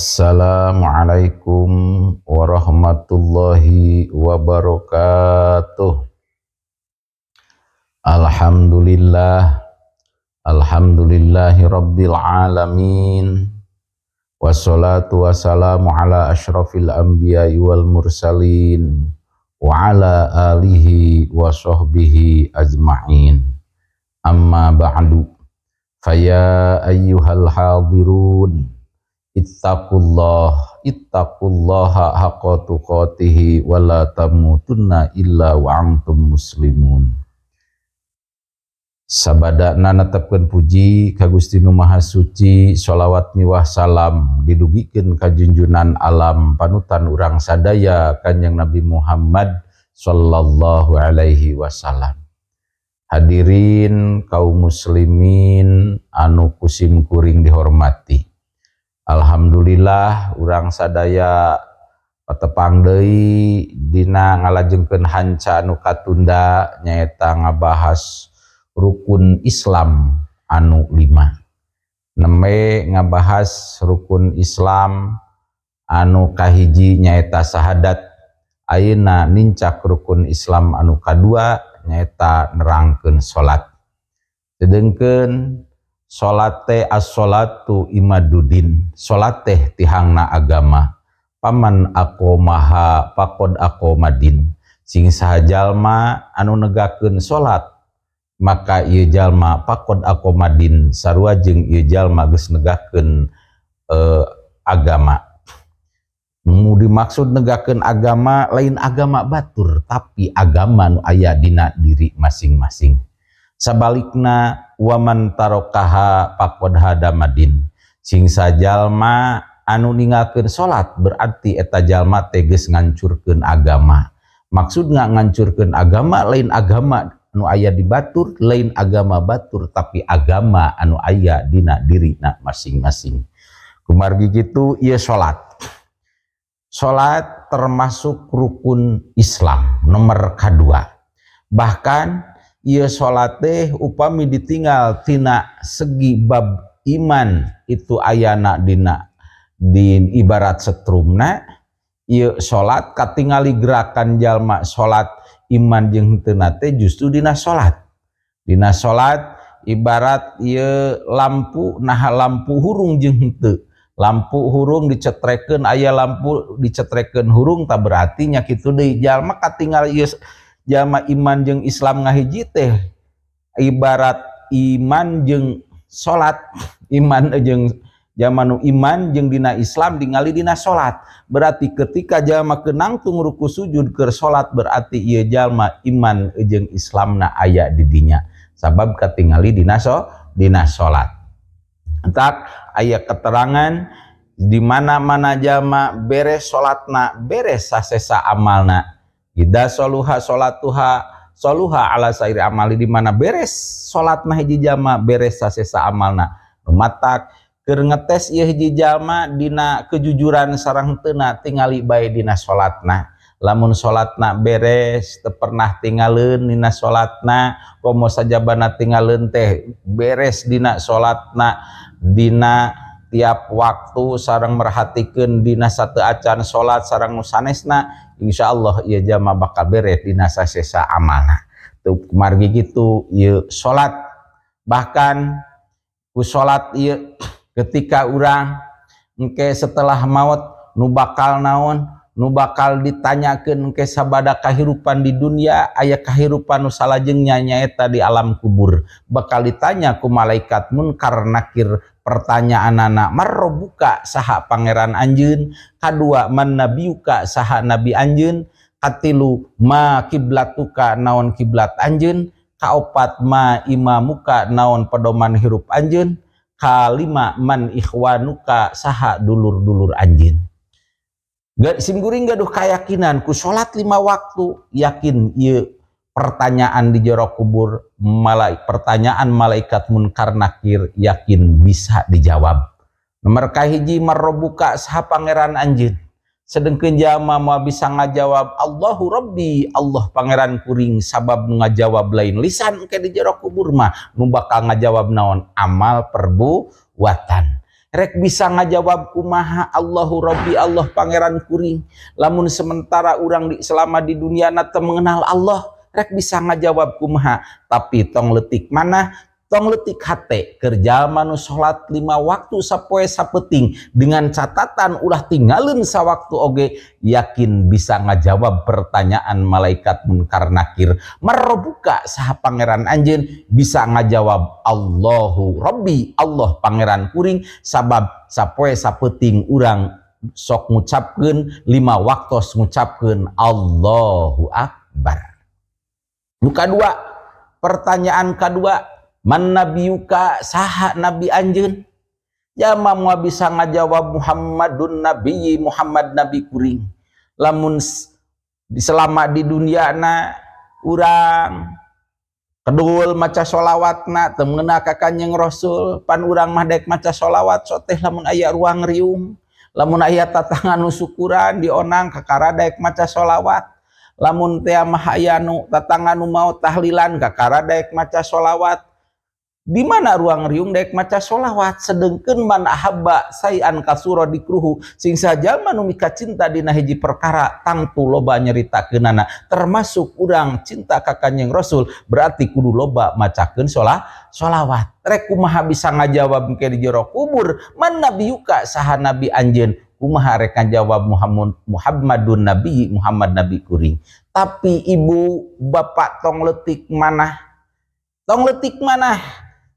Assalamualaikum warahmatullahi wabarakatuh. Alhamdulillah, alhamdulillahi rabbil alamin. Wassalatu wassalamu ala asyrafil anbiya'i wal mursalin wa ala alihi wa sahbihi ajma'in. Amma ba'du. Faya ayyuhal hadirun, ittaqullah, ittaqullaha haqqa tuqatihi wa la tamutunna illa wa antum muslimun. Sabadana netepkeun puji ka Gusti Nu Maha Suci, sholawat miwah salam didugikeun ka junjunan alam, panutan urang sadaya, Kanjeng Nabi Muhammad sallallahu alaihi wasallam. Hadirin kaum muslimin anu ku sim kuring dihormati. Alhamdulillah, urang sadaya patepang deui dina ngalajengkeun hanca anu katunda, nyaeta ngabahas rukun Islam anu lima. Nembe ngabahas rukun Islam anu kahiji, nyaeta sahadat. Ayeuna nincak rukun Islam anu kadua, nyaeta nerangkeun salat. Sedengkeun salat teh, as-salatu imaduddin, salat teh tihangna agama. Faman aqomaha faqod aqomaddin, sing saha jalma anu negakeun salat, maka ieu jalma faqod aqomaddin, sarua jeung ieu jalma geus negakeun agama. Nu dimaksud negakeun agama lain agama batur, tapi agama nu aya dina diri masing-masing. Sabalikna, waman tarokaha faqod hadamaddin, sing sajalma anu ninggalkeun salat, berarti eta jalma teh geus ngancurkeun agama. Maksudna ngancurkeun agama lain agama anu aya di batur, lain agama batur, tapi agama anu aya dina dirina masing-masing. Kumargi kitu, ieu salat, salat termasuk rukun Islam nomor kedua. Bahkan ieu salat teh upami ditinggal, tina segi bab iman itu ayana dina di ibarat setrumna. Ieu salat katingali gerakan jalma salat iman jeung henteu teh justru dina salat. Dina salat ibarat ieu lampu. Nah, lampu hurung jeung henteu, lampu hurung dicetrekeun, aya lampu dicetrekeun hurung, tak berarti nya kitu deui jalma katingal ieu jalma iman jeung Islam ngahiji teh ibarat iman jeung salat. Iman jeung jalma nu iman jeung dina Islam ningali dina salat. Berarti ketika jalma kenangtung ruku sujud keur salat, berarti ieu jalma iman jeung Islamna aya di dinya, sabab katingali dina salat. Entak aya keterangan di mana-mana jalma beres salatna, beres sasesa amalna. Idza soluha salatuha soluha ala sairi amali. Di mana beres salatna hiji jalma, beres sasesa amalna. Nu matak keur ngetes ieu hiji jalma dina kejujuran sareng henteu, tingali bae dina salatna. Lamun salatna beres, teu pernah tingaleun dina salatna, komo sajabana tingaleun teh beres dina salatna, dina tiap waktu sareng merhatikeun dina satu acan salat sareng nu sanesna, insyaallah ieu jalma bakal beres dina sasesa amalna. Tuh, kumargi kitu ieu salat. Bahkan ku salat ieu, ketika urang engke setelah maut, nu bakal naon, nu bakal ditanyakeun engke sabada kahirupan di dunia, aya kahirupan nu salajengnya, nyaeta di alam kubur, bakal ditanya ku malaikat munkar nakir. Pertanyaanana, marrobuka, saha pangeran anjeun? Kadua, man nabiyuka, saha nabi anjeun? Katilu, ma kiblatuka, naon kiblat anjeun? Kaopat, ma imamuka, naon pedoman hirup anjeun? Kalima, man ikhwanuka, saha dulur-dulur anjeun? Sim kuring gaduh keyakinan ku salat lima waktu, yakin ieu pertanyaan di jero kubur, pertanyaan malaikat munkar nakir, yakin bisa dijawab. Nomor kahiji, marrobuka, saha pangeran anjeun? Sedengkeun jalma moal bisa ngajawab Allahu Rabbi, Allah pangeran kuring, sabab nu ngajawab lain lisan. Ke di jero kubur mah nu bakal ngajawab naon? Amal perbuatan. Rek bisa ngajawab kumaha Allahu Rabbi, Allah pangeran kuring, lamun sementara urang selama di dunia na teu mengenal Allah? Rek bisa ngajawab kumaha? Tapi tong letik mana, tong letik hate, keur jalma nu salat lima waktu sapoe sapeting dengan catatan ulah tinggalin sawaktu oge, yakin bisa ngajawab pertanyaan malaikat munkar nakir, "Man robbuka?" Saha pangeran anjeun? Bisa ngajawab, "Allahu Rabbi," Allah pangeran kuring, sabab sapoe sapeting urang sok ngucapkeun lima waktos, ngucapkeun Allahu Akbar. Nu kadua, pertanyaan kedua, "Man nabiyuka?" Saha nabi anjeun? Jalma moal bisa ngajawab, "Muhammadun nabi," Muhammad nabi kuring, lamun selama di dunia na urang kedul maca sholawatna, teu meunang ka Kanjeng Rasul. Pan urang mah dek maca sholawat soteh lamun aya ruang riung, lamun aya tatangan nu syukuran dionang, kakara daek maca sholawat. Lamun teh mah aya nu tatangan nu maot, tahlilan, kakara daek maca sholawat. Di mana ruang riung daek maca sholawat. Sedengkeun man ahabba syai'an katsura dzikruhu, sing sajalma nu mika cinta dina hiji perkara tangtu loba nyeritakeunana, termasuk urang cinta ka Kanjeng Rasul, berarti kudu loba macakeun sholawat. Rek kumaha bisa ngajawab ke di jero kubur, "Man nabiyuka?" Saha nabi anjeun? Kumaha rek ngajawab? "Muhammadun nabi," Muhammad nabi kuring. Tapi ibu bapak, tong letik mana, tong letik mana,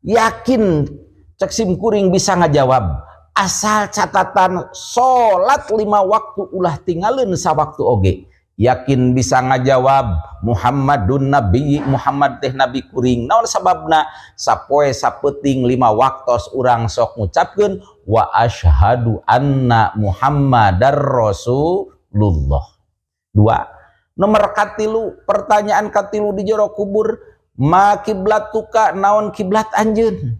yakin cek sim kuring bisa ngajawab, asal catatan salat lima waktu ulah tinggalin sawaktu oge, yakin bisa ngajawab, "Muhammadun nabi," Muhammad teh nabi kuring. Naon sababna? Sapoe sapeting lima waktos urang sok ngucapkeun wa asyhadu anna Muhammadar Rasulullah. Dua. Nomor katilu, pertanyaan katilu di jero kubur, "Ma kiblatuka?" Naon kiblat anjeun?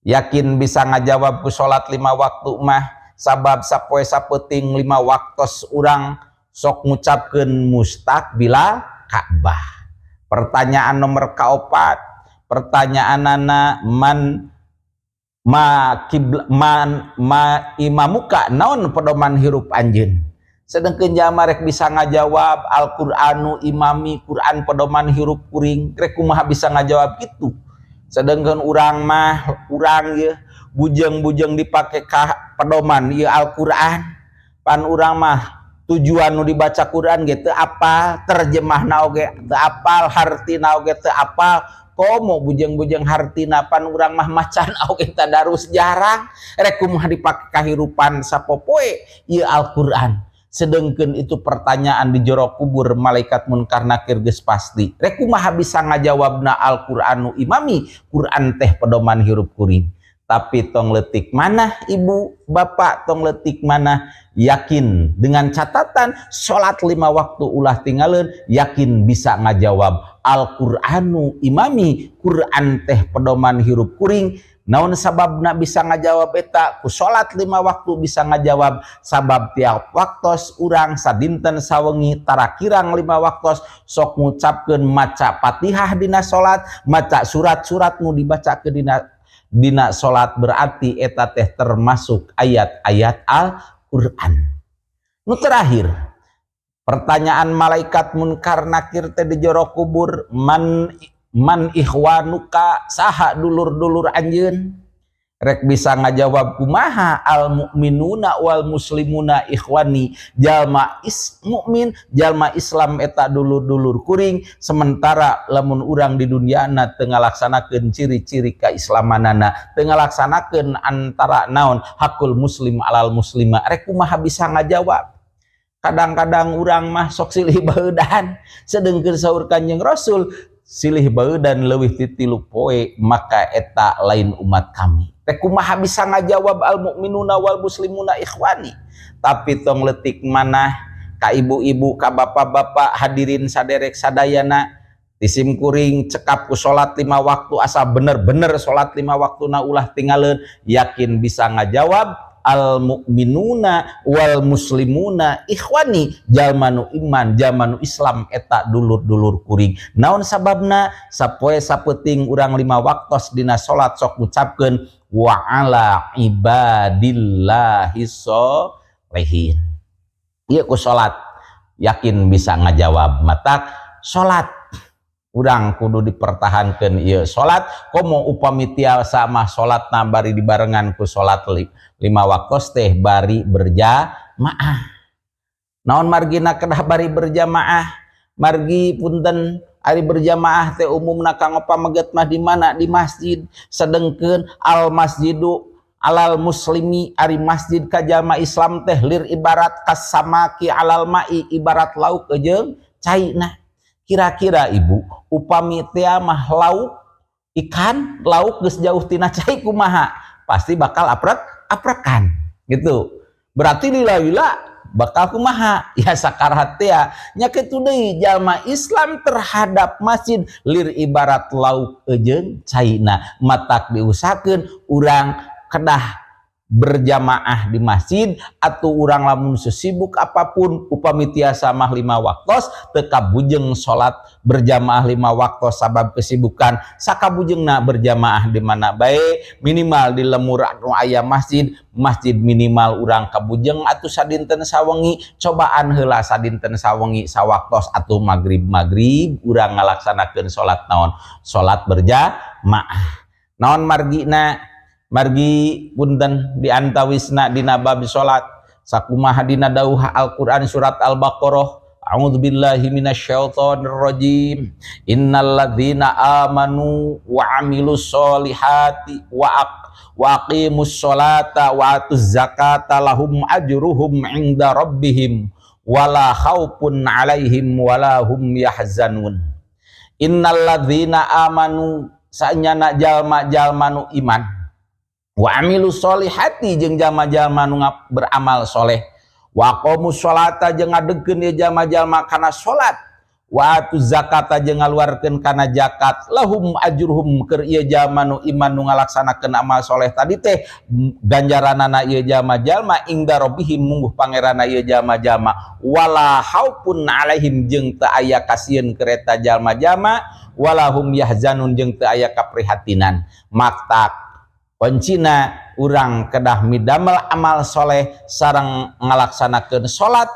Yakin bisa ngajawab ku salat lima waktu mah, sabab sapoe sapeting lima waktos urang sok ngucapkeun mustaqbilal Ka'bah. Pertanyaan nomor kaopat, pertanyaanana, man ma kibla, man ma imamuka? Naon pedoman hirup anjeun? Sedangkan jalma rek bisa ngajawab, "Al-Qur'anu imami," Quran pedoman hirup kuring. Rek kumaha bisa ngajawab gitu? Sedangkan urang mah, urang ya bujeng-bujeng dipake ka pedoman ieu Al-Qur'an, pan urang mah tujuan nu dibaca Quran gitu apa, terjemahna oge teu apal, hartina oge teu apal, komo bujeng-bujeng hartina. Pan urang mah macan oge tadarus jarang. Rek kumaha dipake kahirupan sapopoe ieu Al-Qur'an? Sedangkan itu pertanyaan di jero kubur malaikat munkar nakir geus pasti. Rek kumaha bisa ngajawabna, "Al-Qur'anu imami," Quran teh pedoman hirup kuring. Tapi tong letik mana, ibu bapak, tong letik mana, yakin dengan catatan sholat lima waktu ulah tinggalin, yakin bisa ngajawab, "Al-Qur'anu imami," Quran teh pedoman hirup kuring. Naon sababna bisa ngajawab eta ku salat lima waktu bisa ngajawab? Sabab tiap waktos urang sadinten sawengi tarakirang lima waktos sok ngucapkeun, maca Fatihah dina salat, maca surat-surat nu dibaca ke dina dina salat, berarti eta teh termasuk ayat-ayat Al-Qur'an. Nu terakhir, pertanyaan malaikat munkar nakir teh di jero kubur, man man ikhwanuka? Saha dulur-dulur anjeun? Rek bisa ngajawab kumaha? "Al mukminuna wal muslimuna ikhwani," jalma is mukmin, jalma Islam eta dulur-dulur kuring. Sementara lamun urang di dunyana teu ngalaksanakeun ciri-ciri keislamanana, teu ngalaksanakeun antara naon hakul muslim alal muslima, rek kumaha bisa ngajawab? Kadang-kadang urang mah sok silih baeudan, sedengkeun saur Kanjeng Rasul, silih baeudan leuwih ti 3 poe maka eta lain umat kami. Teh kumaha bisa ngajawab, "Al mukminuna wal muslimuna ikhwani"? Tapi tong letik mana, ka ibu-ibu, ka bapak-bapak, hadirin saderek sadayana, ti sim kuring cekap ku salat lima waktu, asa bener-bener salat lima waktu na ulah tinggalin, yakin bisa ngajawab, "Al mukminuna wal muslimuna ikhwani," jalma nu iman, jalma nu Islam eta dulur-dulur kuring. Naon sababna? Sapoe sapeting urang lima waktos dina salat sok ngucapkeun Wa ala ibadillahis sholihin. Ieu ku salat yakin bisa ngajawab. Matak salat urang kudu dipertahankan ieu salat. Komo upami tiasa mah salatna bari dibarengan ku salat lima waktu teh bari berjamaah. Naon margina kedah bari berjamaah? Margi punten, ari berjamaah teh umumna kanggo pameget mah di mana? Di masjid. Sedengkeun al masjidu alal muslimi, ari masjid ka jalma Islam teh lir ibarat kasamaki alal mai, ibarat lauk jeung cai. Nah, kira-kira Ibu, upami teh mah lauk ikan lauk geus jauh tina cai kumaha? Pasti bakal aprek aprekan gitu. Berarti lila-lila bakal kumaha ya? Sakarat ya. Nya kitu deui jalma Islam terhadap masjid lir ibarat lauk jeung caina. Matak diusahakeun urang kedah berjamaah di masjid atau urang lamun sesibuk apapun, upami tiasa mah lima waktos. Teu kabujeng salat berjamaah lima waktu sabab kesibukan, sakabujengna berjamaah di mana bae, minimal di lembur anu aya masjid. Masjid minimal urang kabujeng atau sadinten sawengi. Cobaan heula sadinten sawengi sawaktos atau maghrib maghrib urang ngalaksanakeun salat naon? Salat berjamaah. Naon margina? Margi punten, di antawisna dina bab salat sakumaha dina dawuh Al-Qur'an surat Al-Baqarah. A'udzubillahi minasyaitonir rajim. Innalladzina amanu wa amilus solihati wa aqimus sholata wa atuz zakata lahum ajruhum inda rabbihim wala khaufun alaihim wala hum yahzanun. Innalladzina amanu, sanyana jalma-jalma nu iman, wa amilus solihati, jeung jalma-jalma nu beramal soleh, wa aqamus sholata, jeung ngadegkeun ieu jalma-jalma kana salat, wa atu zakata, jeung ngaluarkeun kana zakat, lahum ajruhum, keur ieu jalma nu iman nu ngalaksanakeun amal soleh tadi teh ganjaranana ieu jalma-jalma, inda rabbihim, mungguh pangeranna ieu jalma-jalma, wala khaufun alaihim, jeung teu aya kasieun keur eta jalma-jalma, wala hum yahzanun, jeung teu aya kaprihatinan. Matak kuncina urang kedah midamel amal soleh sareng ngalaksanakeun salat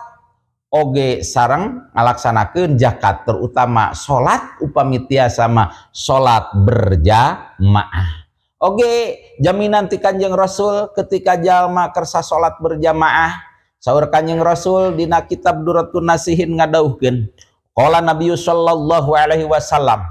oge sareng ngalaksanakeun zakat, terutama salat. Upami tiasa mah salat berjamaah oge jaminan ti Kanjeng Rasul. Ketika jalma kersa salat berjamaah, saur Kanjeng Rasul dina kitab Duratun Nasihin ngadawuhkeun, qala Nabi sallallahu alaihi wasallam,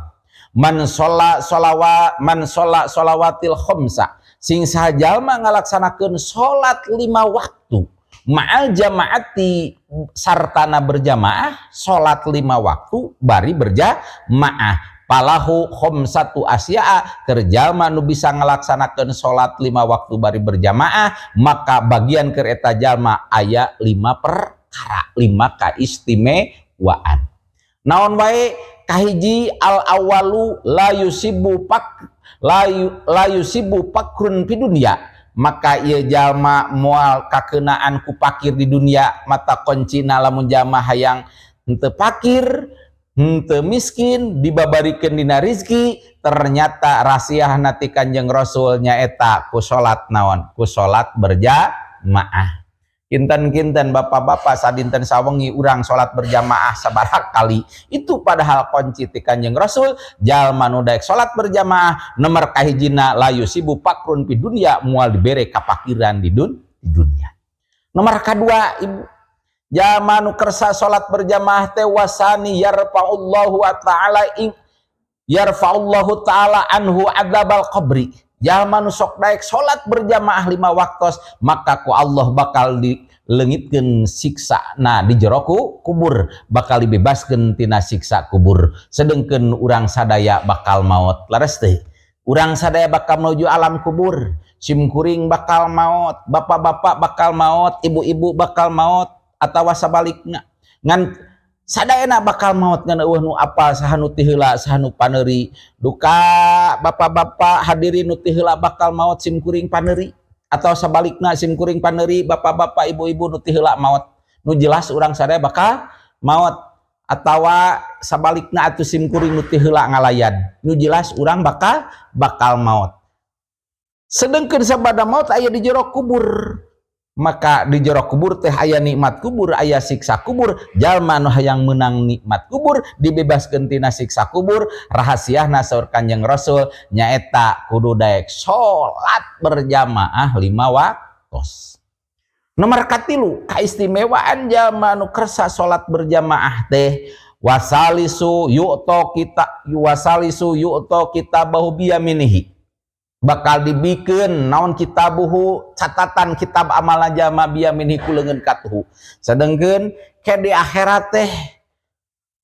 man sholla sholawat, man sholla sholawatil khamsa, sing saha jalma ngalaksanakeun salat lima waktu, ma'al jamaati, sartana berjamaah, salat lima waktu bari berjamaah, falahu khamsatu asya'a, keur jalma nu bisa ngalaksanakeun salat lima waktu bari berjamaah, maka bagian keur eta jalma aya lima perkara, lima kaistimewaan. Naon wae? Kahiji, al awalu, la yusibu pak la, la yusibu faqrun fi dunya, maka ieu jalma moal kakenaan ku pakir di dunia. Matak kuncina lamun jalma hayang henteu pakir henteu miskin, dibabarikeun dina rizki, ternyata rahasiana ti Kanjeng Rasul nyaeta ku salat naon? Ku salat berjamaah. Kinten-kinten bapak-bapak, sadinten sawengi urang salat berjamaah sabaraha kali? Itu padahal kunci ti Kanjeng Rasul, jalma nu daek salat berjamaah nomor kahijina la yusibu faqrun fi dunya, moal dibere kapakiran di dunia. Nomor kedua, Ibu, jalma nu kersa salat berjamaah teh wasani yarfa'ullahu ta'ala ing yarfa'ullahu ta'ala anhu adzabal qabri. Jalma nu sok daek salat berjamaah lima waktos, maka ku Allah bakal dileungitkeun siksa nah di jero kubur, bakal dibebaskeun tina siksa kubur. Sedengkeun urang sadaya bakal maot, leres teh? Urang sadaya bakal menuju alam kubur. Sim kuring bakal maot, bapak-bapak bakal maot, ibu-ibu bakal maot, atawa sabalikna, ngan sadayana bakal maot. Ngan euweuh nu apal saha nu ti heula, saha nu paneuri. Duka bapak-bapak hadirin nu ti heula bakal maot, sim kuring paneuri, atau sabalikna sim kuring paneuri, bapak-bapak ibu-ibu nu ti heula maot. Nu jelas urang sadaya bakal maot, atawa sabalikna atuh sim kuring nu ti heula ngalayan. Nu jelas urang bakal bakal maot. Sedengkeun sabada maut aya di jero kubur. Maka di jero kubur teh aya nikmat kubur, aya siksa kubur. Jalma nu hayang menang nikmat kubur, dibebaskeun tina siksa kubur, rahasiana saur Kanjeng Rasul nyaeta kudu daek salat berjamaah 5 waktos. Nomor katilu, kaistimewaan jalma nu kersa salat berjamaah teh wasalisu yu'to kita wasalisu yu'to kitabahu biyaminihi, bakal dibikeun naon kitabuhu, catatan kitab amal jalma, biyaminihi, ku leungeun katuhu. Sedengkeun ke di akhirat teh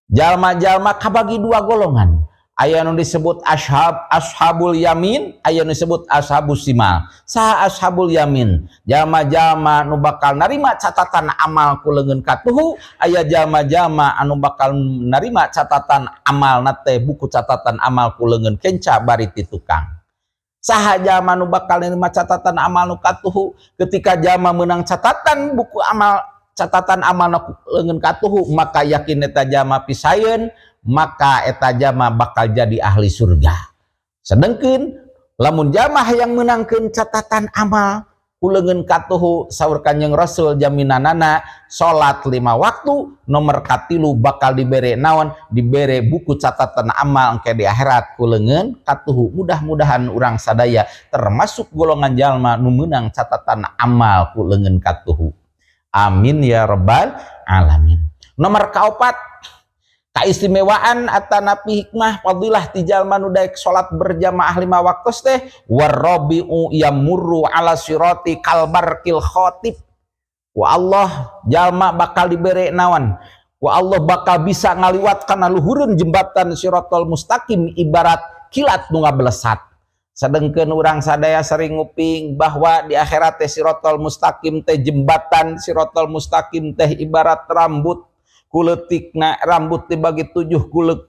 jalma-jalma kabagi dua golongan, aya nu disebut ashabul yamin, aya nu disebut ashabus simal. Saha ashabul yamin? Jalma-jalma nu bakal narima catatan amal ku leungeun katuhu. Aya jalma-jalma anu bakal narima catatan amal teh, buku catatan amal, ku leungeun kenca bari ti tukang. Saha jalma nu bakal nerima catatan amal nu katuhu? Ketika jalma menang catatan buku amal, catatan amal nu leungeun katuhu, maka yakin eta jalma pisayeun, maka eta jalma bakal jadi ahli surga. Sedengkeun lamun jalma hayang menangkeun catatan amal ku leungeun katuhu, saur Kanjeng Rasul jaminanana salat 5 waktu. Nomor katilu, bakal dibere naon? Dibere buku catatan amal engke di akhirat ku leungeun katuhu. Mudah-mudahan urang sadaya termasuk golongan jalma nu meunang catatan amal ku leungeun katuhu. Amin ya rabbal alamin. Nomor kaopat, kaistimewaan atanapi hikmah fadilah ti jalma nu daek salat berjamaah 5 waktu teh warrabi'u yamurru ala sirati kal barqil khatib. Wa Allah jalma bakal dibere naon? Wa Allah bakal bisa ngaliwat kana luhureun jembatan siratal mustaqim ibarat kilat nu ngabelesat. Sedengkeun urang sadaya sering nguping bahwa di akhirat teh siratal mustaqim teh, jembatan siratal mustaqim teh ibarat rambut kuletikna, rambut dibagi 7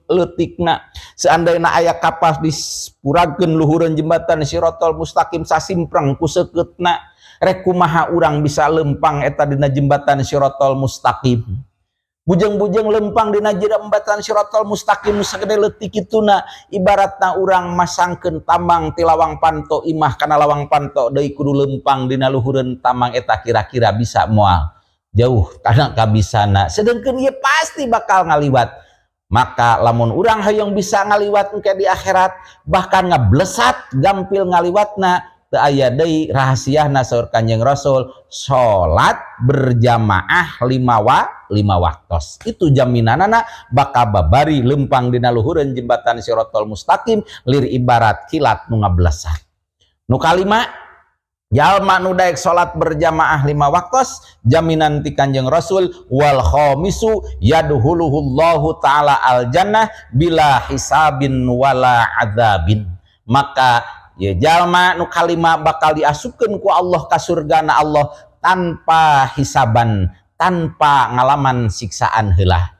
kuletikna. Seandainya aya kapas dispuragkeun luhureun jembatan siratal mustaqim, sasimpreng ku seukeutna. Rek kumaha urang bisa lempang eta dina jembatan siratal mustaqim? Bujeng-bujeng lempang dina jembatan siratal mustaqim sagede leutik kituna, ibaratna urang masangkeun tambang ti lawang panto imah kana lawang panto deui, kudu lempang dina luhureun tambang eta, kira-kira bisa moal? Jauh karena kabisana. Sedangkan ieu pasti bakal ngaliwat. Maka lamun urang hayang bisa ngaliwat engke di akhirat, bahkan ngablesat gampil ngaliwatna, teu aya deui, rahasiana saur Kanjeng Rasul salat berjamaah 5 waktos. Itu jaminanana bakal babari lempang dina luhureun jembatan siratal mustaqim lir ibarat kilat nu ngablesat. Nu kalima, jalma nu daek salat berjamaah 5 waktos, jaminan ti Kanjeng Rasul wal khamisu yadkhuluhullahu taala al jannah bila hisabin wala adzabin. Maka ya jalma nu kalima bakal diasupkeun ku Allah ka surgana Allah tanpa hisaban, tanpa ngalaman siksaan heula.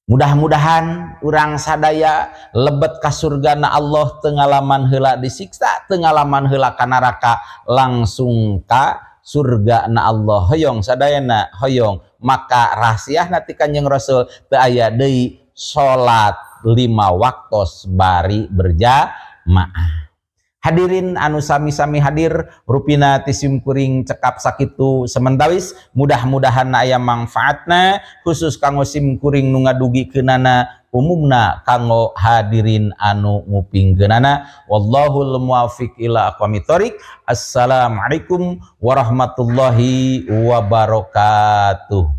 Mudah-mudahan urang sadaya lebet ka surgana Allah teu ngalaman heula disiksa, teu ngalaman heula ka neraka, langsung ka surga na Allah. Hoyong sadayana? Hoyong. Maka rahasiana ti Kanjeng Rasul teu aya deui, salat 5 waktos bari berjamaah. Hadirin anu sami-sami hadir, rupina ti sim kuring cekap sakitu sementawis. Mudah-mudahan aya manfaatna, khusus kanggo sim kuring nu ngadugikeunana, umumna kanggo hadirin anu ngupingkeunana. Wallahul muwafiq ila aqwamit thoriq. Assalamualaikum warahmatullahi wabarakatuh.